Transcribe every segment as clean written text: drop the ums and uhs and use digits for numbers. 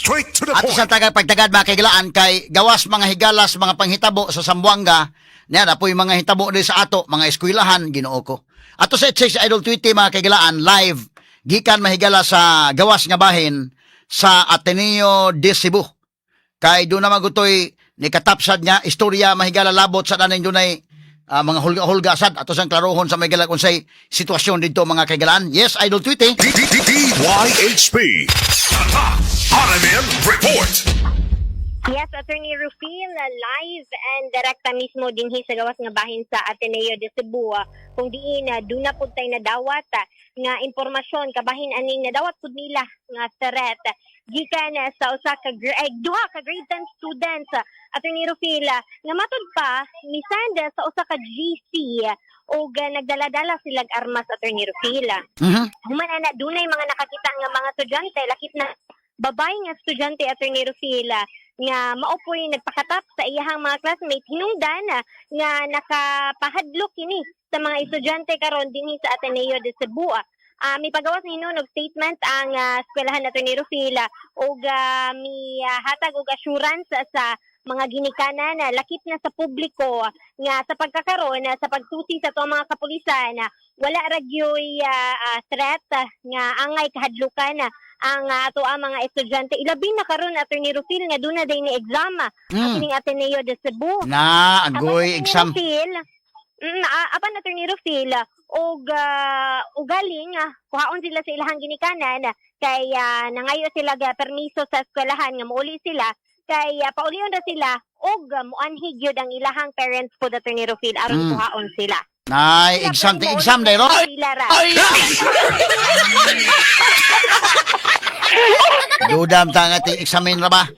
Straight to the Ato sa point. Tagag pagtagad, mga kaigalaan, kay gawas mga higalas, mga panghitabo sa Zamboanga niya na po yung mga hitabo din sa ato mga eskwelahan, Ginoo ko. Ato sa 6 Idol Tweety, mga kaigalaan, live gikan, mahigala, sa gawas nga bahin sa Ateneo de Cebu kay doon na magutoy ni katapsad nga istorya, mahigala, labot sa daning dunay mga hulga-hulga sad. Ato sang klarohon sa mahigala kung say sitwasyon dito, mga kaigalaan. Yes, Idol Tweety. D D D DYHP. Tatak RMN Report. Yes, Attorney Rufil, live and direkta mismo dinhi sa gawas nga bahin sa Ateneo de Cebu, kung diin duna pud tay nadawat nga impormasyon kabahin aning nadawat pud nila nga threat gikan sa usa ka duha ka grade 10 students, Attorney Rufil, nga matud pa misend sa usa ka GC ug nagdala-dala silag armas, Attorney Rufil. Human ana, dunay mga nakakita nga mga estudyante, lakip na babae nga estudyante, Attorney Rufil, nga mao poy nagpakatap sa iyahang mga classmate hinungdan nga nakapahadlok kini sa mga estudyante karon dinhi sa Ateneo de Cebu. May pagawas ni og statement ang eskwelahan, Attorney Rufil, ug mi hatag og assurance sa mga ginikanan, lakip na sa publiko, nga sa pagkakaron, sa pagsusi sa atong mga kapulisan, wala ra gyoy threat nga angay kahadlukan ang ato ang mga estudyante, ilabi na karon, Attorney Rufil, nga duna day ni exam ang kining Ateneo de Cebu. Na agoy Apan, exam. Attorney Rufil, apan Attorney Rufil, og ugaling kuhaon sila sa ilahang ginikanan kay nangayo sila ga permiso sa eskwelahan nga muuli sila kay paulion ra sila og muanhi gyud ang ilahang parents po, Attorney Rufil, aron kuhaon sila. Nay exam ti exam dai ro. Sila ra. Dudam ta nga ti examen ra ba?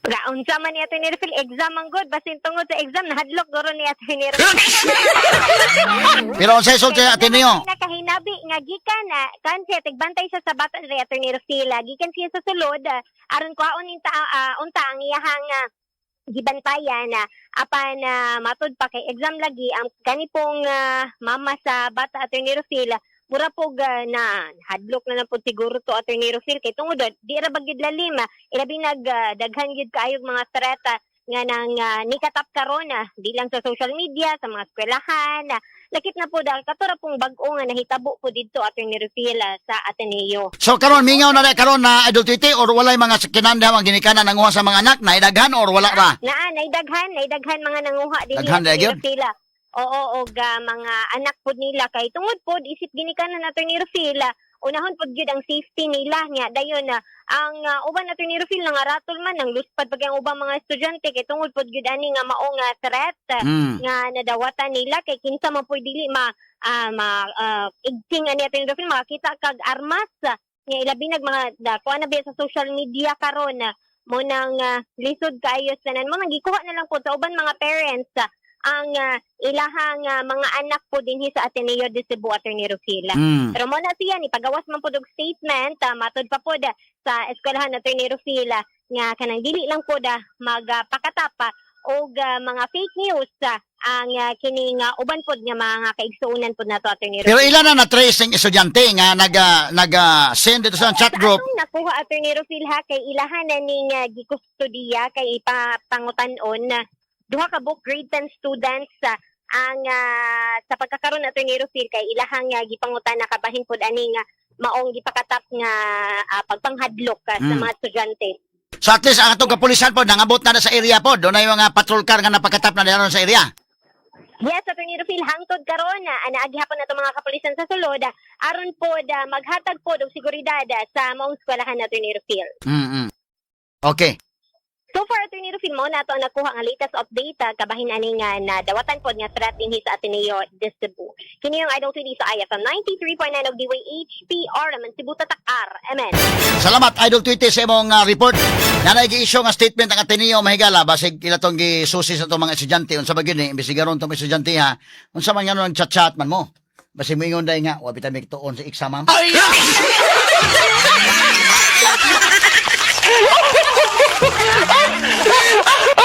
Ga unsa man ni Attorney Rufil, exam ang good, basin tungod sa exam nahadlok guro ni Attorney Rufil. Pero unsay sulti sa Ateneo? Nakahinabi nga gikan na kan siya tigbantay siya sa bata ni Attorney Rufil, gikan siya sa sulod aron kuhaon unta unta ang iyahang gibantayan na, apan matud pa kay exam lagi ang kani pong mama sa bata, Attorney Rufil, mura pog na hadlok na lang pud siguro to, Attorney Rufil, kay tungod di ra ba gid lalim, ilabi nag daghan gyud kaayog mga threat nga nang nikatap karon, di lang sa social media, sa mga eskwelahan, lakip na po dahil kato ra pong bag-o nga nahitabo po didto, Attorney Rufil, sa Ateneo. So karon mingaw na na karon na Idol Tweety or walay mga kinanda mga ginikanan nanguha sa mga anak na idaghan or wala ra? Naa, naidaghan, naidaghan mga nanguha din Daghan Attorney gyud? Rufil. Oo, og mga anak pod nila kay tungod pod isip ginikanan, Attorney Rufil, unahon pod gyud ang safety nila nya dayon na ang uban, Attorney Rufil, nangaratol man nang luspad pag ang ubang mga estudyante kay tungod pod gyud ani nga mao nga threat nga nadawatan nila kay kinsa man po'y dili ma ma igting ani, Attorney Rufil, makakita kag armas nga ilabi nag mga da, kuan na biya sa social media karon na mo nang lisod kaayo sa tanan mo nang gikuha na lang po sa uban mga parents ang ilahang mga anak po dinhi sa Ateneo de Cebu, Attorney Rufil. Pero mo na siya ni pagawas man pod og statement, matud pa pod sa eskwelahan, Attorney Rufil, nga kanang dili lang pod magpakatap og mga fake news ang kining uban pod nga mga kaigsuonan pod nato, Attorney Pero Rufil. ilan na na-trace ng estudyante nga nag nag send dito sa chat Sa group? atong nakuha, Attorney Rufil, ha, kay ilahan na ning gikustudiya kay ipapangutan-on na duha ka buok grade 10 students ang sa pagkakaron, Attorney Rufil, kay ilahang gipangutan na kabahin pod ani nga maong gipakatap nga pagpanghadlok sa mga estudyante. So at least ang atong kapulisan po nangabot na sa area po. Doon na yung mga patrol car nga napakatap na diyan sa area. Yes, Attorney Rufil, hangtod karon na anaagi hapon na mga kapulisan sa sulod aron pod maghatag pod og seguridad sa maong eskwelahan, Attorney Rufil. Okay. So far, Attorney Rufil, mo na ato ang nakuha nga latest update kabahin ani nga na dawatan pod nga threat dinhi sa Ateneo de Cebu. Kini ang Idol 2 sa IFM 93.9 og DYHP RMN Cebu Tatak RMN. Salamat, Idol Tweety, sa imong report. Nanay gi-issue nga statement ang Ateneo, mahigala, basig ila tong gisusi sa itong mga estudyante unsa ba gyud ni imbestigaron tong estudyante ha. Unsa man ngano chat-chat man mo? Basig moingon dai nga wa bitaw mi tuon sa exam, ma'am. Ay!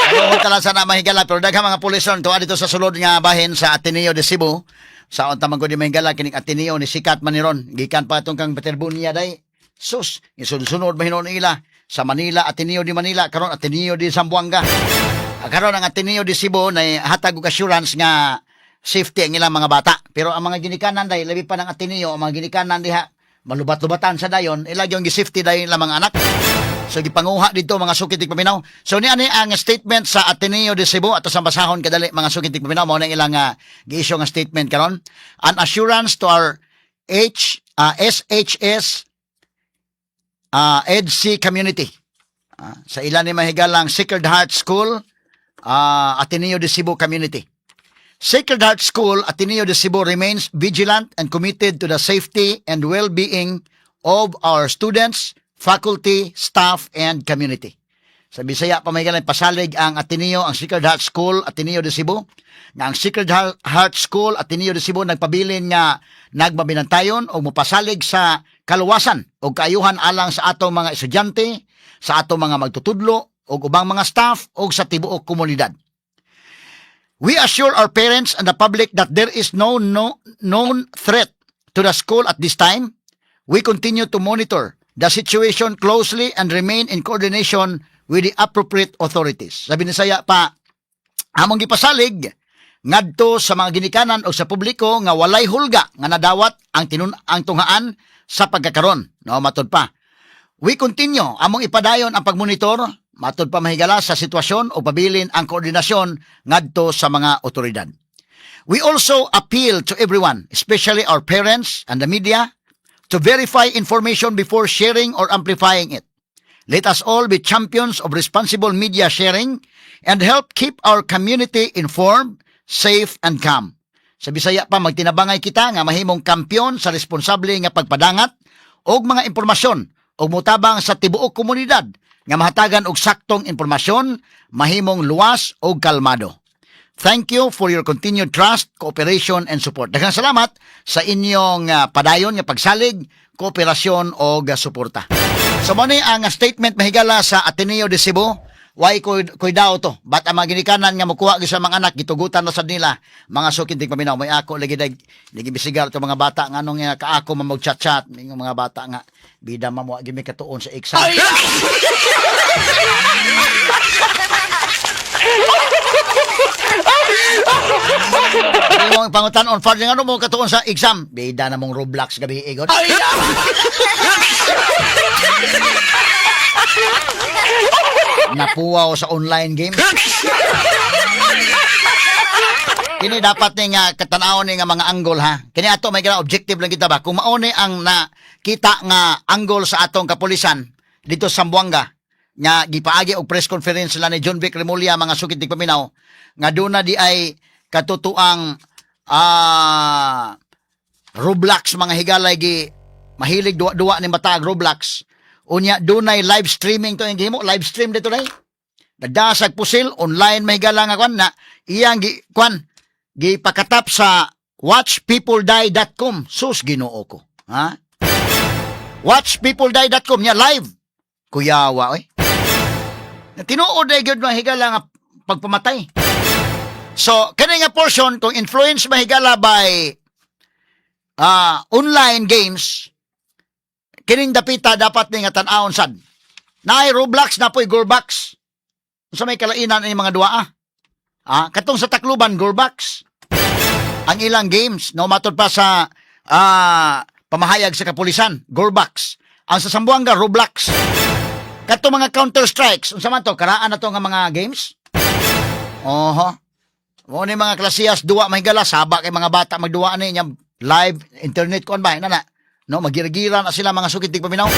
Ano ka lang sana, mahigala, pero daghang mga pulis ron tuwa dito sa sulod nga bahin sa Ateneo de Cebu. Sa unta man gud ni mahigala, kining Ateneo ni sikat man ni ron. Gikan pa atong kang Peter Bunya day. Sus, isunod-sunod ba hinuon nila sa Manila, Ateneo de Manila, karon Ateneo de Zamboanga. Ah, karon ang Ateneo de Cebu na hatag og assurance nga safety ang ilang mga bata. Pero ang mga ginikanan dahil labi pa ng Ateneo, ang mga ginikanan diha malubat-lubatan sa dayon, ila yung gi-safety dayon ilang mga anak. So gipanguha dito mga suki tigpaminaw. So ni ani ang statement sa Ateneo de Cebu ato sa basahon kadali mga suki tigpaminaw, mao na ilang gi-issue nga statement karon. An assurance to our H SHS EDC community. Sa ilan ni mahigalang Sacred Heart School, Ateneo de Cebu community. Sacred Heart School, Ateneo de Cebu remains vigilant and committed to the safety and well-being of our students, faculty, staff, and community. Sa Bisaya pa may pasalig ang Ateneo, ang Sacred Heart School, Ateneo de Cebu. Nga ang Sacred Heart School, Ateneo de Cebu, nagpabilin nga nagmabinantayon o mopasalig sa kaluwasan o kaayuhan alang sa atong mga estudyante, sa atong mga magtutudlo, o ubang mga staff, o sa tibuok komunidad. We assure our parents and the public that there is no known threat to the school at this time. We continue to monitor the situation closely and remain in coordination with the appropriate authorities. Sabi ni saya pa, among gipasalig ngadto sa mga ginikanan o sa publiko nga walay hulga nga nadawat ang tunghaan sa pagkakaron. No, matod pa. We continue among ipadayon ang pagmonitor matod pa mahigala sa sitwasyon o pabilin ang koordinasyon ngadto sa mga otoridad. We also appeal to everyone, especially our parents and the media, to verify information before sharing or amplifying it. Let us all be champions of responsible media sharing and help keep our community informed, safe, and calm. Sa Bisaya pa, magtinabangay kita nga mahimong kampiyon sa responsable nga pagpadangat og mga impormasyon ug motabang sa tibuok komunidad nga mahatagan og saktong impormasyon, mahimong luwas og kalmado. Thank you for your continued trust, cooperation, and support. Daghang salamat sa inyong padayon nga pagsalig, kooperasyon o suporta. So mo ni ang statement mahigala sa Ateneo de Cebu. Why koy daw to? But ang mga ginikanan nga mokuha gyud sa mga anak gitugutan na sad nila mga suki tigpaminaw. May ako lagi dag nagibisigar to mga bata nga anong nga kaako man mag-chat-chat mga mga bata nga bida man mo gyud may katuon sa exam. Imong pangutan-on father nga ano mo katuon sa exam? Bida na mong Roblox gabi igon. Napuwaw sa online game. Kini dapat ni nga katanaon ni nga mga angle ha. Kini ato may gira objective lang kita ba. Kung mao ni ang nakita nga angle sa atong kapulisan dito sa Zamboanga nga gipaagi og press conference sila ni John Vic Remulla mga sukit paminaw nga duna di ay katutuang Roblox mga higalay gi mahilig duwa-duwa ni matag Roblox. Unya dunay live streaming to ang gihimo, live stream dito day. Nagdasag pusil online may higala nga kwan na iyang gi kwan gipakatap sa watchpeopledie.com. Sus Ginoo ko. Ha? watchpeopledie.com niya live. Kuyawa oy. Na tinuod ay gyud mga higala nga pagpamatay. So, kani nga portion kung influence mahigala by online games, kining dapita dapat ni nga tan-awon sad. Naay Roblox na po'y Gorbax. Unsa may kalainan ini mga duwa ah? Ah, katong sa Tacloban Gorbax. Ang ilang games no matod pa sa pamahayag sa kapulisan, Gorbax. Ang sa Zamboanga Roblox. Katong mga Counter Strikes, unsa man to karaan na to nga mga games? Oho. Mo ni mga klasiyas duwa mahigala saba kay mga bata magduwa ani nya live internet kuan ba ina na. No, maggira-gira na sila mga sukit paminaw.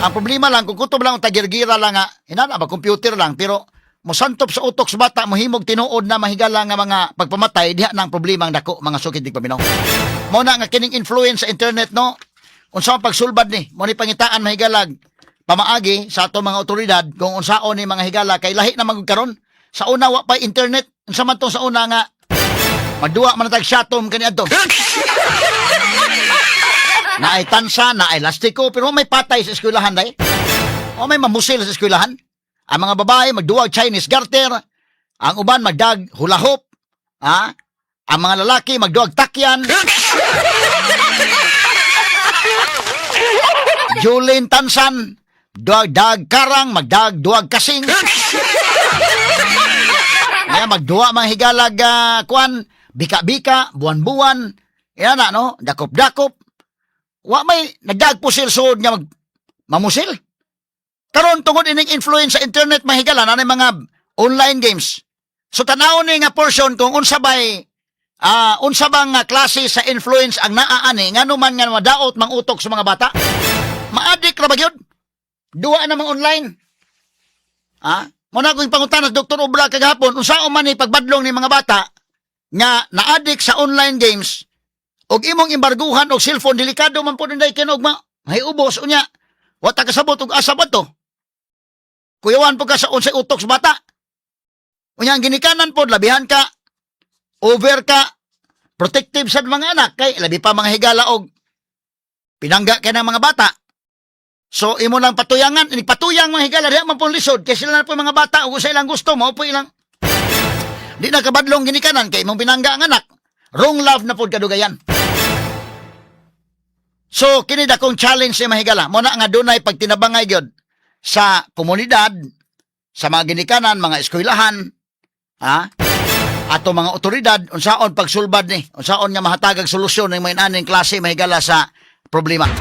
Ang problema lang kung kutob lang taggira-gira lang nga ina na ba computer lang pero mosantop sa utok sa bata mohimog tinuod na mahigala nga mga pagpamatay diha na ang problema ang dako mga sukit paminaw. Mo na nga kining influence sa internet no. Unsa ang pagsulbad ni mo ni pangitaan mahigalag pamaagi sa ato mga otoridad kung unsaon ni mga higala kay lahi na magud karon. Sa una wa pa internet, unsa man tong sa una nga magduwa man tag shatom kaniadto. Naay tansa, naay lastiko, pero may patay sa eskwelahan day. O may mamusil sa eskwelahan. Ang mga babae magduwag Chinese garter, ang uban magdag hula hoop, ha? Ang mga lalaki magduwag takyan. Julin Tansan, duag dag karang, magdag duag kasing. Nga magduwa mga higalag kuan, bika-bika, buwan-buwan. Yan na no, dakop-dakop. Wa may nagdag pusil suod nga mag mamusil. Karon tungod ining influence sa internet, mga higala, na mga online games. So tanaw ni nga portion kung unsa bay unsa bang nga klase sa influence ang naa ani, ngano man nga madaot mang utok sa mga bata. Maadik ra ba gyud? Duwa na mga online. Ah, mo na akong pangutana sa Dr. Obra kagahapon, unsaon man ni pagbadlong ni mga bata nga naadik sa online games og imong embarguhan og cellphone, delikado man po ninday kinog ma may ubos unya. Wa ta kasabot og asa ba to. Kuyawan po ka sa unsay utok sa bata. Unya ang ginikanan pod labihan ka over ka protective sa mga anak kay labi pa, mga higala, og pinangga kay ng mga bata. So imo lang patuyangan, ini patuyang, mga higala, diha man pong lisod kay sila na po mga bata ug sa ilang gusto mao po ilang di na kabadlong ginikanan kay imong pinangga ang anak. Wrong love na pod kadugayan. So kini dakong challenge ni, mahigala. Mo na nga dunay pagtinabangay gyud sa komunidad, sa mga ginikanan, mga eskwelahan, ha? Ato mga otoridad, unsaon pagsulbad ni, unsaon nga mahatagag solusyon ng mga inaning klase, mahigala, sa problema.